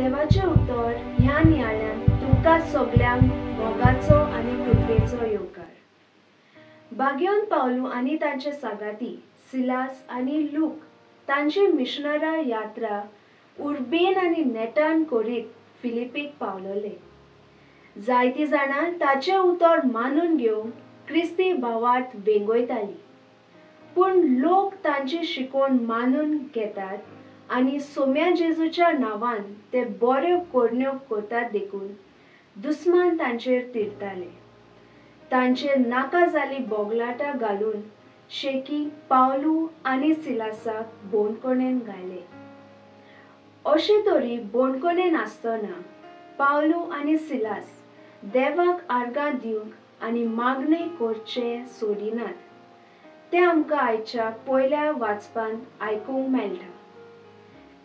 देवाचें उतर ह्या नियाळ्यान तुमकां सगल्यांक मोगाचो आनी कृपेचो येवकार. बाग्योन पावलू आनी तांचे सागाती सिलास आनी लूक तांची मिशनरा यात्रा उर्बेन आनी नेटान करीत फिलिपीक पावलोले. जायतीं जाणां ताचें उतर मानून घेवन क्रिस्ती भावार्थ वेंगयताली, पूण लोक तांची शिकवण मानून घेतात आनी सोम्या जेजूच्या नांवान ते बऱ्यो करण्यो करतात देखून दुस्मान तांचेर तिरताले. तांचेर नाका जाली बोगलाटां घालून शेकी पावलू आनी सिलासाक बोणकोणेन घाले. अशे तरी बोणकोणेन आसतना पावलू आनी सिलास देवाक आर्गां दिवंक आनी मागणें करचें सोडिनात तें आमकां आयच्या पयल्या वाचपांत आयकूंक मेळटा.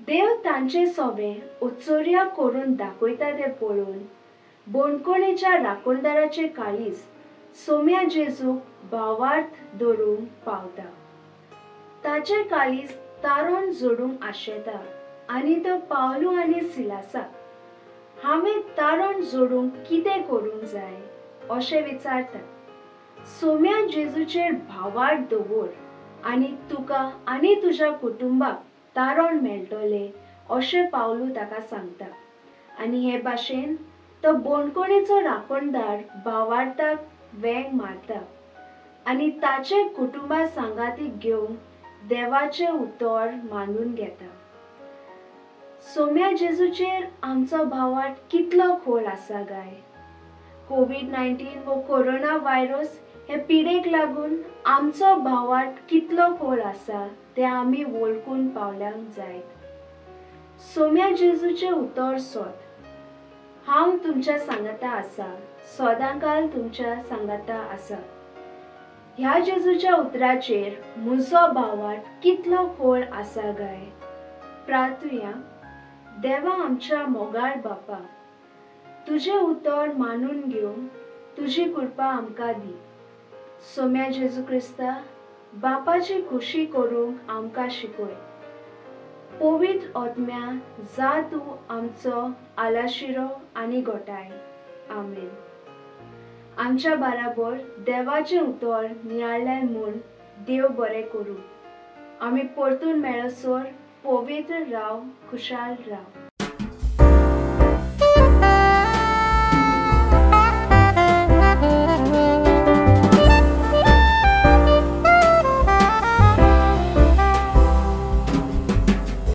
देव तांचे सोबे उत्सर्या करून दाखयता तें पळोवन बोणकोणेच्या राखणदाराचे काळीज सोम्या जेजूक भावार्थ धरूंक पावता. ताचें काळीज तारण जोडूंक आशेता आनी तो पावलू आनी सिलासाक हांवें तारण जोडूंक कितें करूंक जाय अशें विचारता. सोम्या जेजूचेर भावार्थ दवर आनी तुका आनी तुज्या कुटुंबाक तारण मेळटलें अशें पावलू ताका सांगता. आनी हे भाशेन तो बोणकोणेचो राखणदार भावार्थाक वेंग मारता आनी ताचे कुटुंबा सांगातीक घेवन देवाचें उतर मानून घेता. सोम्या जेजूचेर आमचो भावार्थ कितलो खोल आसा गाय? कोवीड-19 वो कोरोना व्हायरस हे पिडेक लागून आमचो भावार्थ कितलो खोल आसा तें आमी वळखून पावल्यांक जायत. सोम्या जेजूचें उतर सोद, हांव तुमच्या सांगाता आसा, सदांकाल तुमच्या सांगाता आसा. ह्या जेजूच्या उतराचेर म्हजो भावार्थ कितलो खोल आसा गाय? प्रार्थुया. देवा आमच्या मोगाळ बापा, तुजें उतर मानून घेवन तुजी कृपा आमकां दी. सोम्या जेजू क्रिस्ता बापाची खुशी करूंक आमकां शिकय. पवित्र आत्म्या जा तूं आमचो आलाशिरो आनी गोठाय. आमेन. आमच्या बाराबर देवाचें उतर नियाळ्ळें म्हूण देव बरें करूं. आमी परतून मेळसर पवित्र राव, खुशाल राव.